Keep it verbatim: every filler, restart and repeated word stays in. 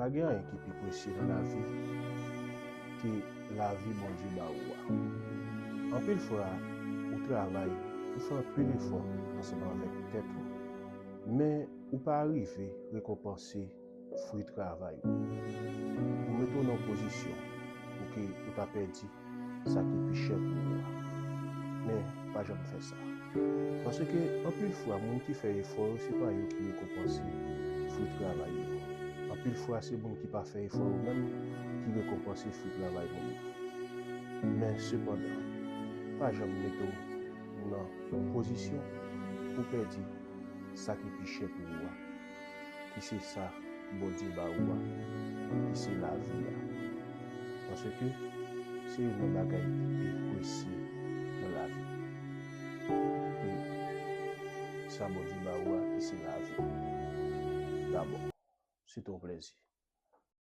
Pa gen anyen ki pi presye nan lavi ke lavi Bondye ba ou a. Anpil fwa, ou travay, ou fè anpil efò ansanm avèk tèt ou, men ou pa rive rekonpanse fwi travay ou. Ou mete w nan yon pozisyon pou ke ou ta pèdi sa ki pi chè pou ou a. Men, pa janm fè sa. Paske anpil fwa, moun ki fè efò yo, se pa yo ki rekonpanse fwi travay yo. Anpil fwa, se moun ki pa fè efò yo menm ki rekonpanse fwi travay moun yo. Men sepandan, pa janm mete w nan pozisyon pou pèdi sa ki pi chè pou ou a, ki se sa Bondye ba ou a, ki se lavi a. Paske se youn nan bagay ki pi presye nan lavi. E sa Bondye ba ou a, ki se lavi. Dabò, se te yon plèzi.